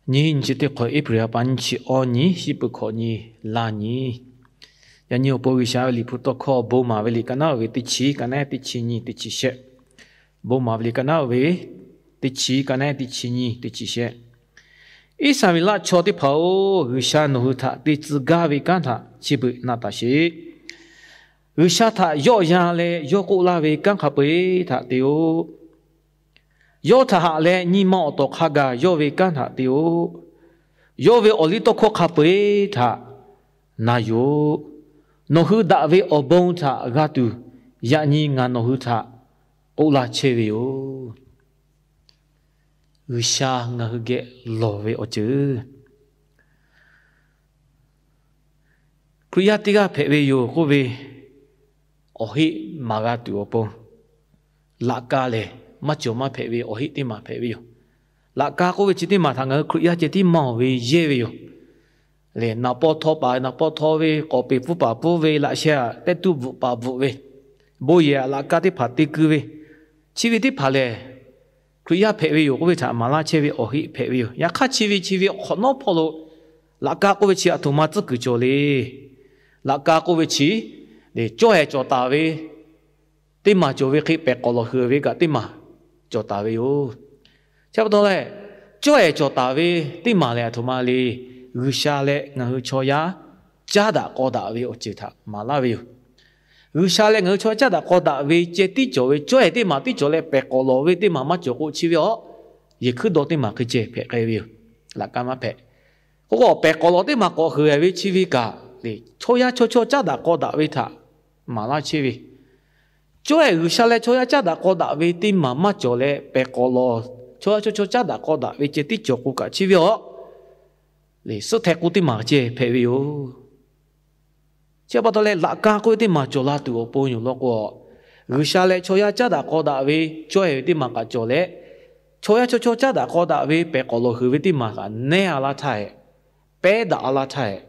Nyiˇ nyi chi teˇ hk'awꞈ, April ha pa nyiˇ chi awˇ nyi, shiˉ puˍ hkawꞈ nyi, laˇ nyi. Yaꞈ nyi awˬ pon G'uiˬsha ve liꞈ hpu tawˇ hkawˇ Bon maˍ ve liꞈ ka naˉ ve teˇ chi, ka naˉ teˇ chi nyi, teˇ chi shehˆ. Bon maˍ ve liꞈ ka naˉ ve teˇ chi, ka naˉ teˇ chi nyi, teˇ chi shehˆ. Iˉsaˍreˍlaˆ chaw teˇ hpaˍ-oˬ, G'uiˬsha nawˬ hui htaꞈ te tcuh gaˇ ve kanˉ htaꞈ chi beuꞈ na taˍ sheˍ. G'uiˬsha htaꞈ yawˆ yan leh yawˇ k'oˆ laˇ ve kanˉ hk'a peu-eˬ htaꞈ te-o. Yawˇ htaꞈ haꞈ leh nyi ma awˬ tawˍ hk'a gaˬ yawˇ ve kanˉ htaꞈ te-o. Yawˇ ve awˬliˇtawˇhkawˇ hk'a peu-eˬ htaꞈ na yoˬ. Nawˬ hui daꞈ ve awˬ bon htaꞈ g'a tuˬ, yaꞈ nyi ngaˬ nawˬ hui htaꞈ k'oˆ laˇ chehˇ ve yoˬ. G'uiˬsha ngaˬ hui geh lawˬ ve awˬ ceuˬ. Hkriꞈ yaˇ teˇ g'aˇ hpehꞈ ve yoˬ k'oˆ ve awˬ heˆ maˍ g'a tuˬ awˬ pon, laꞈ ka lehˬ maˇ cawˬ maˇ hpehꞈ ve awˬ heˆ teˇ maˬ hpehꞈ ve yoˬ. Laꞈ ka k'oˆ ve chi teˇ maˬ htaꞈ ngaˬ hui Hkriꞈ yaˇ ceh tiˉ maˇ awˬ ve yehˇ ve yoˬ. Lehˬ, naˍ pawˇ htawˇ paˍ naˍ pawˇ htawˇ ve, k'awꞈ peˍ pfuhˇ paˍ pfuhˇ ve, laꞈ sheh aꞈ tehˇ tuˇ bvuhꞈ paˍ bvuhꞈ ve, bon yehˬ aꞈ laꞈ ka teˇ hpaˍ te keu ve, chi ve teˇ hpaˍ lehˬ, Hkriꞈ yaˇ hpehꞈ ve yoˬ k'oˆ ve htaꞈ maˍ laˇ chehˇ ve awˬ heˆ hpehꞈ ve yoˬ. Yaꞈ hk'aˇ chi ve chi ve hk'awꞈ nawˉ hpawˇ lo laꞈ ka k'oˆ ve chi aˬ htoꞈ ma tcuhˉ kuiˬ cawˬ le. Laꞈ ka k'oˆ ve chi, cawˇ ehˍ cawˬ taˍ ve teˇ maˬ cawˬ ve hk'e, pehˬ k'awꞈ lawˬ hui ve kaꞈ teˇ maˬ cawˬ taˍ ve yoˬ. Chi pa taw leh, cawˇ ehˍ cawˬ taˍ ve teˇ maˬ lehˬ aˬ htoꞈ ma le. G'uiˬsha leh ngaˬ hui chaw yaˇ caˉ daꞈ k'aw daꞈ ve awˬ ceuˬ htaꞈ maˍ laˇ ve yoˬ. G'uiˬsha leh ngaˬ hui chaw yaˇ caˉ daꞈ k'aw daꞈ ve ceh tiˉ cawˬ ve, cawˇ ehˍ teˇ maˬ tiˉ cawˬ leh pehˬ k'awꞈ lawˬ ve teˇ maˬ maˇ cawˬ k'o, chi ve awˬ yehˬ hkuiˉ dawˇ teˇ maˬ hk'e ceh hpehꞈ k'ai ve yoˬ. Laꞈ ka maˇ hpehꞈ. K'o k'o, pehˬ k'awꞈ lawˬ teˇ maˬ k'awꞈ huiˍ ve chi ve kaꞈ le, chaw yaˇ chaw chaw caˉ daꞈ k'aw daꞈ ve htaꞈ maˍ laˇ chehˇ ve, cawˇ ehˍ G'uiˬsha leh chaw yaˇ caˉ daꞈ k'aw daꞈ ve teˇ maˬ maˇ cawˬ leh pehˬ k'awꞈ lawˬ, chaw yaˇ chaw chaw caˉ daꞈ k'aw daꞈ ve ceh tiˉ cawˬ k'o kaꞈ chi ve awˬ le, suhˆ hteh k'o teˇ maˬ ceh hpehꞈ ve yoˬ. Chi pa taw leh, laꞈ ka k'oˆ ve teˇ maˬ cawˬ la tuˬ awˬ pon yoˬ law k'o, G'uiˬsha leh chaw yaˇ caˉ daꞈ k'aw daꞈ ve cawˇ ehˍ ve teˇ maˬ kaꞈ cawˬ leh, chaw yaˇ chaw chaw caˉ daꞈ k'aw daꞈ ve pehˬ k'awꞈ lawˬ huiˍ ve teˇ maˬ kaꞈ nehˇ a laˇ htaˇ hehꞈ, pehˉ daꞈ a laˇ htaˇ hehꞈ,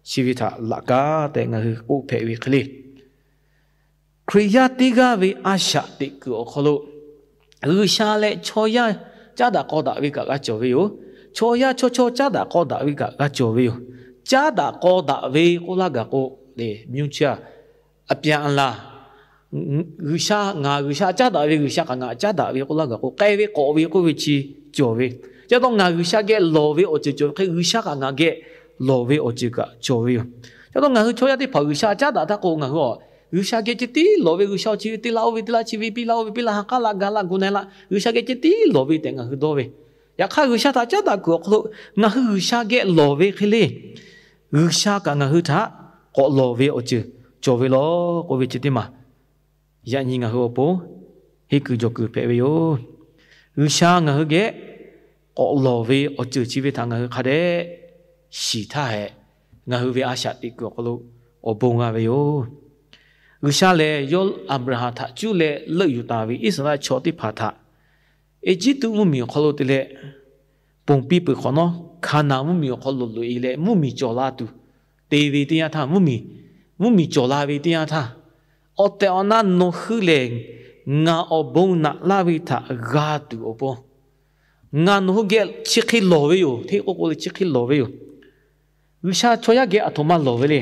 chi ve htaꞈ laꞈ ka tehꞈ ngaˬ hui k'oˆ hpehꞈ ve hk'e le. Hkriꞈ yaˇ teˇ g'aˇ ve a shaꞈ teꞈ kuiˬ awˬ hk'aw lo, G'uiˬsha leh chaw yaˇ caˉ daꞈ k'aw daꞈ ve kaꞈ g'a cawˬ ve yoˬ. Chaw yaˇ chaw chaw caˉ daꞈ k'aw daꞈ ve kaꞈ g'a cawˬ ve yoˬ. Caˉ daꞈ k'aw daꞈ ve k'oˆ laˇ gaˬ k'o, le, mvuhˇ chi a, a pyaꞈ laˬ, G'uiˬsha, ngaˬ G'uiˬsha caˉ daꞈ ve, G'uiˬsha kaꞈ ngaˬ caˉ daꞈ ve k'oˆ laˇ gaˬ k'o, k'ai ve k'awꞈ ve k'oˆ ve chi cawˬ ve. Chi pa taw ngaˬ G'uiˬsha geh lawˬ ve awˬ ceuˬ cawˬ ve hk'e, G'uiˬsha kaꞈ ngaˬ geh lawˬ ve awˬ ceuˬ kaꞈ cawˬ ve yoˬ. Chi pa taw ngaˬ hui chaw yaˇ teˇ hpaˍ G'uiˬsha caˉ daꞈ htaˇ k'o, ngaˬ hui a, G'uiˬsha geh ceh tiˉ lawˬ ve, G'uiˬsha chi ve te laˇ oˇ ve te laˇ, chi ve piˇ laˇ oˇ ve piˇ laˇ, ha k'aˉ laˇ ga laˇ gu na-e laˇ, G'uiˬsha geh ceh tiˉ lawˬ ve tehꞈ ngaˬ hui dawˇ ve. Yaꞈ hk'aˇ, G'uiˬsha htaꞈ caˉ daꞈ kuiˬ awˬ hk'aw lo ngaˬ hui G'uiˬsha geh lawˬ ve hk'e le, G'uiˬsha kaꞈ ngaˬ hui htaꞈ k'awꞈ lawˬ ve awˬ ceuˬ cawˬ ve law k'oˆ ve chi teˇ maˬ, yaꞈ nyi ngaˬ hui awˬ pon henˇ kuiˬ jawˬ kuiˬ hpehꞈ ve yoˬ. G'uiˬsha ngaˬ hui geh k'awꞈ lawˬ ve awˬ ceuˬ chi ve htaꞈ ngaˬ hui hk'a dehꞈ shiˍ htaˇ hehꞈ, ngaˬ hui ve a shaꞈ teꞈ kuiˬ awˬ hk'aw lo awˬ bon g'a ve yoˬ. G'uiˬsha lehˬ, yawˇ Aˍbraˍhanˍ htaꞈ cuˇ leh leuˆ yuˬ taˍ ve Iˉsaˍreˍlaˆ chaw teˇ hpaˍ htaꞈ Eˇjiˇtuꞈ mvuhˇmiˬ awˬ hk'aw lo te leh, ponˬ piˇ peuˬ hk'awꞈ nawˉ, Hkaˍnanˍ mvuhˇmiˬ awˬ hk'aw lo loꞈ-e leh mvuhˇmiˬ cawˬ la tuˬ te ve teˇ yanˇ htaˇ, mvuhˇmiˬ, mvuhˇmiˬ cawˬ la ve teˇ yanˇ htaˇ, awˬ tehˬ awˬ na nawˬ hui lehˬ ngaˬ awˬ bon naꞈ laˇ ve htaꞈ g'a tuˬ awˬ pon, ngaˬ nawˬ hui geh chi hk'e lawˬ ve yoˬ, hteˇ k'oˆ k'o le chi hk'e lawˬ ve yoˬ. G'uiˬsha chaw yaˇ geh aˬ htoꞈ ma lawˬ ve le.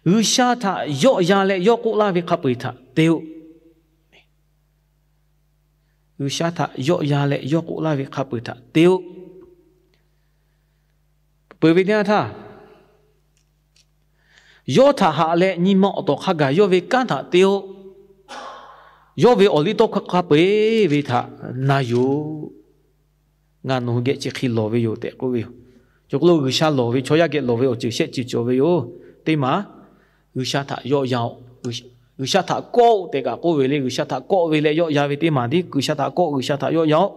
G'uiˬsha htaꞈ yawˆ yan leh yawˇ k'oˆ laˇ ve hk'a peu-eˬ htaꞈ te-o. G'uiˬsha htaꞈ yawˆ yan leh yawˇ k'oˆ laˇ ve hk'a peu-eˬ htaꞈ te-o. Peuˬ ve teˇ yanˇ htaˇ, yawˇ htaꞈ haꞈ leh nyi ma awˬ tawˍ hk'a gaˬ yawˇ ve kanˉ htaꞈ te-o. Yawˇ ve awˬliˇtawˇhkawˇ hk'a peu-eˬ ve htaꞈ na yoˬ. Ngaˬ nawˬ hui geh chi hk'e lawˬ ve yoˬ tehꞈ k'oˆ ve yoˬ. Cawˬ k'o lo G'uiˬsha lawˬ ve, chaw yaˇ geh lawˬ ve awˬ ceuˬ shehˆ ceuˬ cawˬ ve yoˬ. Teˇ maˬ, G'uiˬsha htaꞈ yawˆ yan-oˆ. G'uiˬsha htaꞈ kawˆ-oˆ tehꞈ kaꞈ k'oˆ ve le. G'uiˬsha htaꞈ kawˆ ve leh yawˆ yan ve teˇ maˬ tiˉ, G'uiˬsha htaꞈ kawˆ, G'uiˬsha htaꞈ yawˆ yan-oˆ,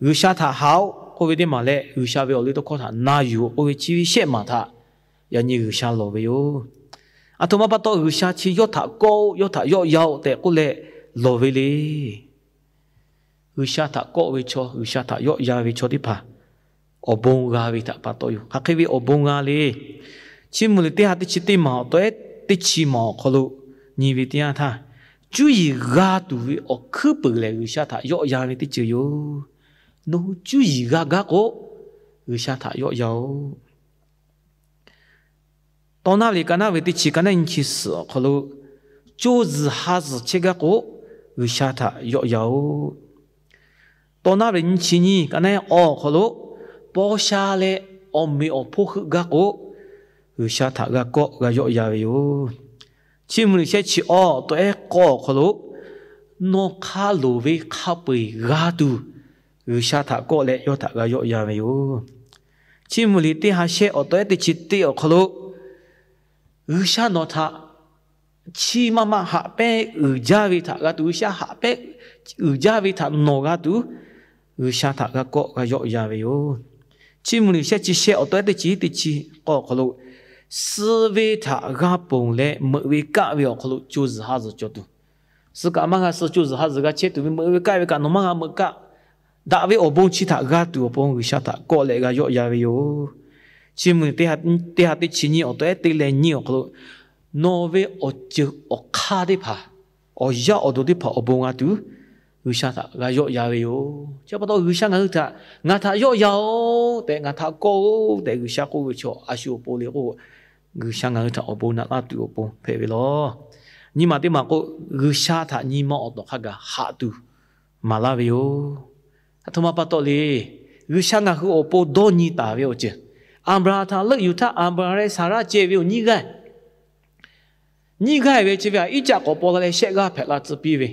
G'uiˬsha htaꞈ haꞈ-oˆ k'oˆ ve teˇ maˬ leh, G'uiˬsha ve awˬliˇtawˇhkawˇ htaꞈ na yuˬ-oˆ k'oˆ ve chi ve shehˆ maˬ htaꞈ yaꞈ nyi G'uiˬsha lawˬ ve yoˬ. Aˬ htoꞈ ma pa taw G'uiˬsha chi yawˇ htaꞈ kawˆ-oˆ, yawˇ htaꞈ yawˆ yan-oˆ tehꞈ k'oˆ leh lawˬ ve le. G'uiˬsha htaꞈ kawˆ ve chaw, G'uiˬsha htaꞈ yawˆ yan ve chaw teˇ hpaˍ awˬ bon g'a ve htaꞈ pa taw yoˬ. Hk'aˬ hk'e ve awˬ bon g'a le. Chiˇ mvuh liꞈ teˇ ha teˇ chi teˇ maˬ awˬ tawehˉ teˇ chi maˬ awˬ hk'aw lo nyi ve teˇ yanˇ htaˇ, cuˇ yiˍ g'a tuˬ ve awˬ hkuiˉ puiˍ lehˬ G'uiˬsha htaꞈ yawˆ yan ve teˇ ceuˬ yoˬ. Nawˬ hui cuˇ yiˍ g'a gaˇ k'o, G'uiˬsha htaꞈ yawˆ yan-oˬ. Tawˇ naˉ ve liꞈ ka naˉ ve teˇ chi ka naˉ nyi chi suhˍ awˬ hk'aw lo, co zuhˬ ha zuhˬ chehˇ gaˇ k'o, G'uiˬsha htaꞈ yawˆ yan-oˬ. Tawˇ naˉ ve liꞈ nyi chi nyiˇ ka naˉ awˬ hk'aw lo, paw sha leh awˬ meꞈ awˬ hponˇ heuˆ gaˇ k'o, G'uiˬsha htaꞈ g'a kawˆ g'a yawˆ yan ve yoˬ. Chiˇ mvuh liꞈ shehˆ chi awˬ tawˆ ehˉ k'awˇ awˬ hk'aw lo, nawˬ hk'a loˍ ve hk'a peu-eˬ g'a tuˬ, G'uiˬsha htaꞈ kawˆ leh yawˇ htaꞈ g'a yawˆ yan ve yoˬ. Chiˇ mvuh liꞈ teˇ ha shehˆ awˬ tawˆ ehˉ teˇ chi teˇ awˬ hk'aw lo, G'uiˬsha nawˬ htaꞈ chiˇ maˇ maˇ haꞈ pehˉ uiˍ jaˇ ve htaꞈ g'a tuˬ, G'uiˬsha haꞈ pehˉ uiˍ jaˇ ve htaꞈ nawˬ g'a tuˬ, G'uiˬsha htaꞈ g'a kawˆ g'a yawˆ yan ve yoˬ. Chiˇ mvuh liꞈ shehˆ chi shehˆ awˬ tawˆ ehˉ teˇ chi teˇ chi k'awˇ awˬ hk'aw lo, suh ve htaꞈ g'a ponˬ leh meuꞈ ve kaˆ ve awˬ hk'aw lo co zuhˬ ha zuhˬ cawˬ tuˬ, suh kaꞈ maˇ g'a suh, co zuhˬ ha zuhˬ g'a chehˇ tuˬ ve, meuꞈ ve kaˆ ve kaꞈ nawˬ maˇ g'a meuꞈ kaˆ, daꞈ ve awˬ bon chi htaꞈ g'a tuˬ awˬ pon G'uiˬsha htaꞈ kawˆ leh g'a yawˆ yan ve yoˬ. Chiˇ mvuh liꞈ teˇ ha teˇ chi nyiˇ awˬ tawˆ ehˉ teˇ leh nyiˇ awˬ hk'aw lo, nawˬ ve awˬ ceuˬ awˬ hk'aˇ teˇ hpaˍ, awˬ yaˇ awˬ duˬ teˇ hpaˍ awˬ bon g'a tuˬ, G'uiˬsha htaꞈ g'a yawˆ yan ve yoˬ. Chi pa taw G'uiˬsha ngaˬ hui htaꞈ, ngaˬ htaꞈ yawˆ yan-oˬ tehꞈ, ngaˬ htaꞈ kawˆ-oˬ tehꞈ G'uiˬsha k'oˆ ve chaw a shu awˬ pon le k'o, G'uiˬsha ngaˬ hui htaꞈ awˬ bon naꞈ laˇ tuˬ awˬ pon hpehꞈ ve law. Nyi ma teˇ maˬ k'o, G'uiˬsha htaꞈ nyi ma awˬ tawˍ hk'a gaˬ haꞈ tuˬ maˍ laˇ ve yoˬ. Aˬ htoꞈ ma pa taw le. G'uiˬsha ngaˬ hui awˬ pon dawˇ nyi taˍ ve awˬ ceuˬ, Aˍbraˍhanˍ htaꞈ leuˆ yuˬ htaˇ, Aˍbraˍhanˍ leh Saˍraˆ ceh ve awˬ nyiˇ g'aˇ nyiˇ g'aˇ ve chi ve htaꞈ Iˉcaˆ k'awꞈ paw la leh shehˆ g'aˇ hpehꞈ la tcuh piˇ ve.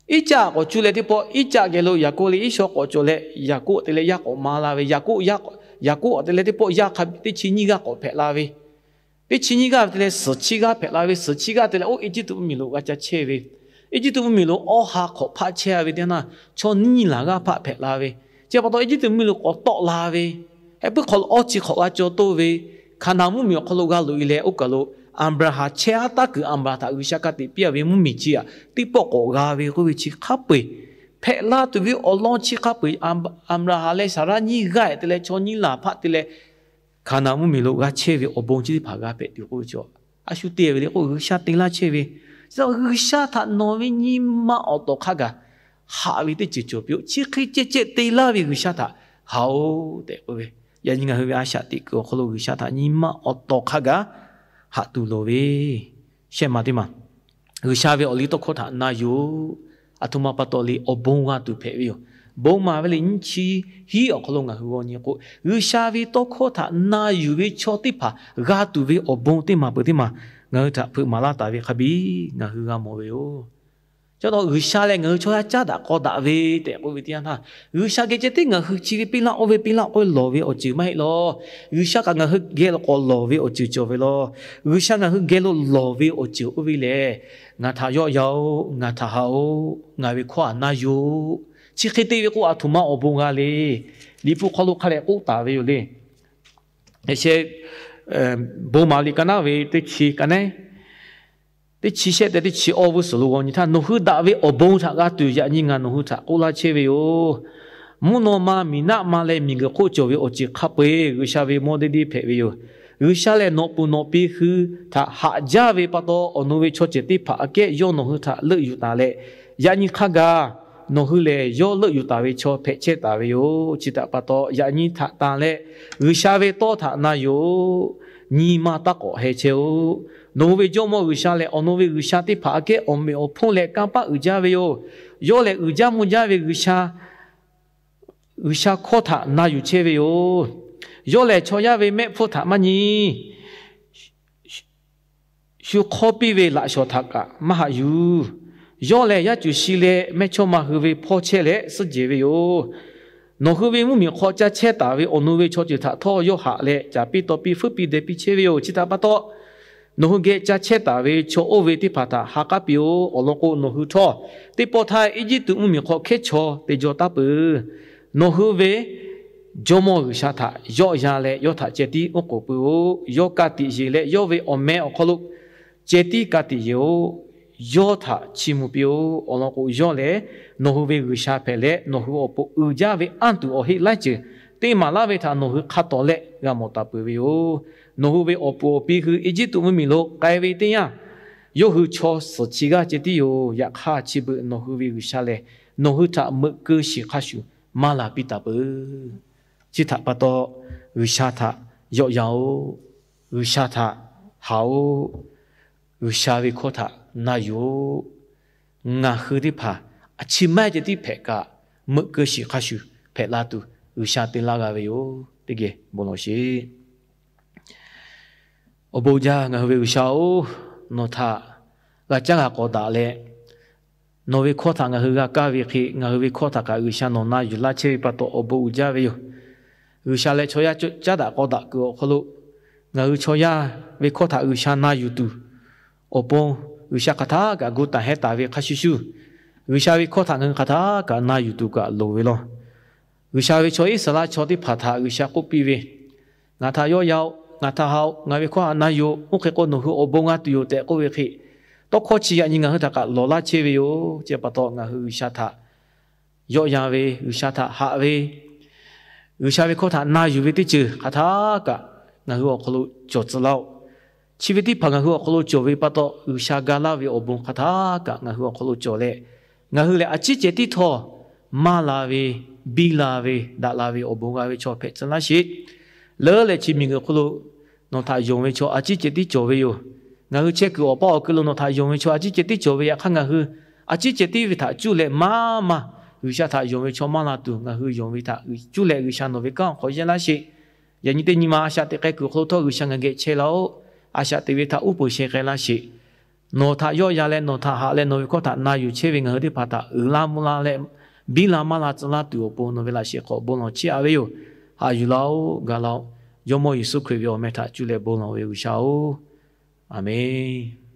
Iˉcaˆ k'awꞈ cuˇ leh teˇ pawˆ, Iˉcaˆ geh lo Yaˍkoˆ leh Iˉsawˇ k'awꞈ cawˬ leh, Yaˍkoˆ te leh yaˇ k'awꞈ ma la ve. Yaˍkoˆ, Yaˍkoˆ te leh teˇ pawˆ yaˇ hk'a teˇ chi nyiˇ g'aˇ k'awꞈ hpehꞈ la ve. Teˇ chi nyiˇ g'aˇ te leh suhˍ chiˇ g'aˇ hpehꞈ la ve. Suhˍ chiˇ g'aˇ te leh oˇ Eˇjiˇtuꞈ mvuhˇmiˬ lo g'a ca chehˇ ve. Eˇjiˇtuꞈ mvuhˇmiˬ lo awˇ ha hk'awꞈ hpaˆ chehˇ ve teˇ yanˇ, chaw nyiˇ laˬ g'aˇ hpaˆ hpehꞈ la ve. Chi pa taw Eˇjiˇtuꞈ mvuhˇmiˬ lo k'awꞈ tawˆ la ve, heh puiˉ hk'aw lo awˇ chi hk'awꞈ g'a caw toˇ ve, Hkaˍnanˍ mvuhˇmiˬ awˬ hk'aw lo g'a loꞈ-e leh, oˇ kaˬ lo Aˍbraˍhanˍ chehˇ haˉ taˉ kuiˬ Aˍbraˍhanˍ htaꞈ G'uiˬsha ka tiꞈ piˇ-a ve mvuhˇmiˬ chi htaꞈ teˇ pawˆ k'awꞈ g'a ve k'oˆ ve chi hk'a peu-eˬ, hpehꞈ la tuˬ ve awˬ lawn chi hk'a peu-eˬ, Aˍbraˍhanˍ leh Saˍraˆ nyiˇ g'aˇ-ehˍ te leh chaw nyiˇ laˬ hpaˆ te leh, Hkaˍnanˍ mvuhˇmiˬ lo g'a chehˇ ve awˬ bon chi teˇ hpaˍ g'a hpehꞈ tuˬ k'oˆ ve chaw, a shu te ve le k'o, G'uiˬsha te laˇ chehˇ ve. Chi G'uiˬsha htaꞈ nawˬ ve nyi ma awˬ tawˍ hk'a gaˬ haꞈ ve teˇ ceuˬ cawˬ piˇ-oˆ. Chi hk'e ceh ceh te laˇ ve G'uiˬsha htaꞈ haꞈ-oˬ tehꞈ k'oˆ ve. Yaꞈ nyi ngaˬ hui ve a shaꞈ teꞈ kuiˬ awˬ hk'aw lo G'uiˬsha htaꞈ nyi ma awˬ tawˍ hk'a gaˬ haꞈ tuˬ loˍ ve, shehˆ ma teˇ ma G'uiˬsha ve awˬ liˇ tawˇ hkawˇ htaꞈ na yuˬ-oˬ. Aˬ htoꞈ ma pa taw le, awˬ bon g'a tuˬ hpehꞈ ve yoˬ. Bon maˍ ve liꞈ nyiˇ chi hiˉ awˬ hk'aw lo ngaˬ hui g'aw nyi k'o, G'uiˬsha ve tawˇ hkawˇ htaꞈ na yuˬ ve chaw teˇ hpaˍ g'a tuˬ ve awˬ bon teˇ maˬ peuˬ teˇ maˬ ngaˬ hui htaꞈ hpeuꞈ maˍ laˇ taˍ ve hk'a biˇ ngaˬ hui g'a mawˬ ve yoˬ. Chi pa taw G'uiˬsha lehˬ ngaˬ hui chaw yaˇ caˉ daꞈ k'aw daꞈ ve tehꞈ k'oˆ ve teˇ yanˇ htaˇ, G'uiˬsha geh ceh tiˉ ngaˬ hui chi ve piˇ laˇ, oˇ ve piˇ laˇ k'oˆ ve lawˬ ve awˬ ceuˬ maˇ heˆ law. G'uiˬsha kaꞈ ngaˬ hui geh lo k'awꞈ lawˬ ve awˬ ceuˬ cawˬ ve law. G'uiˬsha ngaˬ hui geh lo lawˬ ve awˬ ceuˬ oˇ ve lehˬ, ngaˬ htaꞈ yawˆ yan-oˬ, ngaˬ htaꞈ haꞈ-oˬ, ngaˬ ve hkawˇ htaꞈ na yuˬ-oˬ. Chi hk'e te ve k'o, aˬ htoꞈ ma awˬ bon g'a le. Liꞈ hpu hk'aw lo hk'a dehꞈ k'oˆ taˍ ve yoˬ le. Bon maˍ liꞈ ka naˉ ve teˇ chi ka naˉ teˇ chi shehˆ tehꞈ teˇ chi awˇ vuˇ suhˍ lo g'aw nyi htaˇ, nawˬ hui daꞈ ve awˬ bon htaꞈ g'a tuˬ yaꞈ nyi ngaˬ nawˬ hui htaꞈ k'oˆ laˇ chehˇ ve yoˬ. Mvuhˇ naw ma, miˬ naˆ ma leh miˬguiˬ hk'oˆ cawˬ ve awˬ ceuˬ hk'a peu-eˬ G'uiˬsha ve mawˇ deˇ deˇ hpehꞈ ve yoˬ. G'uiˬsha lehˬ nawˬ pfuhˍ nawˬ pi hui htaꞈ haꞈ jaˇ ve pa taw, awˬ nu ve chaw ceuˬ teˇ hpaˍ aꞈ kehˉ yawˇ nawˬ hui htaꞈ leuˆ yuˬ taˍ leh, yaꞈ nyi hk'a gaˬ nawˬ hui lehˬ yawˇ leuˆ yuˬ taˍ ve chaw hpehꞈ chehˇ taˍ ve yoˬ. Chi htaꞈ pa taw, yaꞈ nyi htaꞈ tanˬ leh G'uiˬsha ve tawˇ htaꞈ na yuˬ-oˬ. Nyi ma taˇ k'awꞈ heh chehˇ-oˬ. Nawˬ hui ve Jawˇmawˇ G'uiˬsha lehˬ, awˬ nu ve G'uiˬsha teˇ hpaˍ aꞈ kehˉ awˬ meꞈ awˬ hponˇ leh kanˇ paˆ uiˍ jaˇ ve yoˬ. Yawˇ lehˬ uiˍ jaˇ mvuh jaˇ ve G'uiˬsha, G'uiˬsha hkawˇ htaꞈ na yuˬ chehˇ ve yoˬ. Yawˇ lehˬ chaw yaˇ ve mehˆ hpfuhˇ htaꞈ maˇ nyi. Shu hk'awˇ piˇ ve laꞈ shawnˍ htaꞈ kaꞈ maˇ haꞈ yuˬ. Yawˇ lehˬ yaˇ cuˬ shi leh mehˇ chawˇ ma hui ve hpawˇ chehˇ leh suhˉ jehˬ ve yoˬ. Nawˬ hui ve mvuhˇmiˬ hk'aw ca chehˇ taˍ ve awˬ nu ve chaw ceuˬ htaꞈ htawˇ yawˇ haꞈ leh, caˍ piˇ taw piˇ, feuˉ piˇ deh piˇ chehˇ ve yoˬ. Chi htaꞈ pa taw, nawˬ hui geh ca chehˇ taˍ ve chaw oˇ ve teˇ hpaˍ htaꞈ ha k'aˉ piˇ-oˬ. Awˬ lawn k'o, nawˬ hui htawˇ teˇ pawˆ htaˇ Eˇjiˇtuꞈ mvuhˇmiˬ hk'aw hkehˉ chaw te jaw taˉ peuˬ. Nawˬ hui ve Jawˇmawˇ G'uiˬsha htaꞈ yawˆ yan leh yawˇ htaꞈ ceh tiˉ oˉ k'oˍ pui-oˬ. Yawˇ ka tiꞈ yeˬ leh yawˇ ve awˬ meh awˬ hk'aw lo ceh tiˉ ka tiꞈ yeˬ-oˬ. Yawˇ htaꞈ chiˇ mvuh piˇ-oˬ. Awˬ lawn k'o, yawˇ lehˬ nawˬ hui ve G'uiˬsha hpehꞈ leh, nawˬ hui awˬ pon uiˍ jaˇ ve anˇ tuˬ awˬ heˆ laiˉ ceuˬ te maˍ laˇ ve htaꞈ nawˬ hui hk'a tawˍ leh g'a mawˬ taˍ peuˬ ve yoˬ. Nawˬ hui ve awˬ puˍ awˬ pi hui Eˇjiˇtuꞈ mvuhˇmiˬ lo k'ai ve teˇ yanˇ, yawˇ hui chaw suhˍ chi g'aˇ ceh tiˉ yoˬ. Yaꞈ hk'aˇ, chi beuꞈ nawˬ hui ve G'uiˬsha lehˬ, nawˬ hui htaꞈ meuꞈ keu shiˍ hk'a shuˍ maˇ laˬ piˇ taˍ peuˬ. Chi htaꞈ pa taw, G'uiˬsha htaꞈ yawˆ yan-oˆ. G'uiˬsha htaꞈ haꞈ-oˆ. G'uiˬsha ve hkawˇ htaꞈ na yuˬ-oˆ. Ngaˬ hui teˇ hpaˍ a chi maˇ ceh tiˉ hpehꞈ kaꞈ, meuꞈ keu shiˍ hk'a shuˍ hpehꞈ la tuˬ G'uiˬsha te laˇ g'a ve yoˬ. Teˇ geh bon lawˬ sheˍ. Awˬ bon jaˇ ngaˬ hui ve G'uiˬsha-oˬ, nawˬ htaꞈ g'a caˉ g'a k'awꞈ daꞈ leh, nawˬ ve hkawˇ htaꞈ ngaˬ hui g'a kaˇ ve hk'e, ngaˬ hui ve hkawˇ htaꞈ kaꞈ G'uiˬsha nawˬ na yuˬ laˇ chehˇ ve pa taw awˬ bon uiˍ jaˇ ve yoˬ. G'uiˬsha leh chaw yaˇ caˉ daꞈ k'awꞈ daꞈ kuiˬ awˬ hk'aw lo, ngaˬ hui chaw yaˇ ve hkawˇ htaꞈ G'uiˬsha na yuˬ tuˬ awˬ pon, G'uiˬsha hk'aˬ htaˇ kaꞈ gu taˍ hehˉ taˍ ve hk'a shuˍ shuˍ, G'uiˬsha ve hkawˇ htaꞈ ngaˬ hui hk'aˬ htaˇ kaꞈ na yuˬ tuˬ kaꞈ loˍ ve law. G'uiˬsha ve chaw Iˉsaˍreˍlaˆ chaw teˇ hpaˍ htaꞈ G'uiˬsha k'oˆ piˇ ve, Ngaˬ htaꞈ yawˆ yan-oˆ, ngaˬ htaꞈ haꞈ-oˆ, ngaˬ ve hkawˇ htaꞈ na yuˬ-oˬ, oˇ hk'e k'o nawˬ hui awˬ bon g'a tuˬ yoˬ tehꞈ k'oˆ ve hk'e, tawˇ hkawˇ chi yaꞈ nyi ngaˬ hui htaꞈ kaꞈ lawˬ laˇ chehˇ ve yoˬ. Chi pa taw ngaˬ hui G'uiˬsha htaꞈ yawˆ yan ve, G'uiˬsha htaꞈ haꞈ ve, G'uiˬsha ve hkawˇ htaꞈ na yuˬ ve teˇ ceuˬ hk'aˬ htaˇ kaꞈ ngaˬ hui awˬ hk'aw lo cawˬ tcuh laˇ-oˆ. Chi ve teˇ hpaˍ ngaˬ hui awˬ hk'aw lo cawˬ ve pa taw, G'uiˬsha ga laˇ ve awˬ bon hk'aˬ htaˇ kaꞈ ngaˬ hui awˬ hk'aw lo cawˬ leh, ngaˬ hui lehˬ a ciˉ ceh tiˉ htawˇ maˇ la ve, biˇ la ve, daꞈ la ve awˬ bon g'a ve chaw hpehꞈ tcuh laˇ sheˍ. Leuˉ leh chi miˬguiˬ hk'oˆ lo nawˬ htaꞈ yonˍ ve chaw a ciˉ ceh tiˉ cawˬ ve yoˬ. Ngaˬ hui chehˇ kuiˬ awˬ paˇ awˬ keu lo nawˬ htaꞈ yonˍ ve chaw a ciˉ ceh tiˉ cawˬ ve yaꞈ hk'aˇ, ngaˬ hui a ciˉ ceh tiˉ ve htaꞈ cuˇ leh maˇ maˇ G'uiˬsha htaꞈ yonˍ ve chaw maˇ la tuˬ, ngaˬ hui yonˍ ve htaꞈ cuˇ leh G'uiˬsha nawˬ ve kanˉ awˬ hk'aw yehˇ laˇ sheˍ. Yaꞈ nyi teˇ nyi ma a shaꞈ teꞈ k'ai kuiˬ awˬ hk'aw lo htawˇ G'uiˬsha ngaˬ geh chehˇ laˇ-oˆ. A shaꞈ teꞈ ve htaꞈ uˉ peunˍ sheh k'ai laˇ sheˍ. Nawˬ htaꞈ yawˆ yan leh nawˬ htaꞈ haꞈ leh nawˬ ve hkawˇ htaꞈ na yuˬ chehˇ ve ngaˬ hui teˇ hpaˍ htaꞈ uiˍ la mvuh la leh biˇ la maˇ la tcuh laˇ tuˬ awˬ pon nawˬ ve laꞈ shehˍ hk'aw bon lawˬ chiˇ aꞈ ve yoˬ. Haꞈ yuˬ laˇ-oˆ, ga laˇ-oˆ. Jawˇmawˇ Yeˍsuˆ Hkriꞈ ve awˬ meh htaꞈ cuˇ leh bon lawˬ ve G'uiˬsha-oˬ, Aˍmenˇ.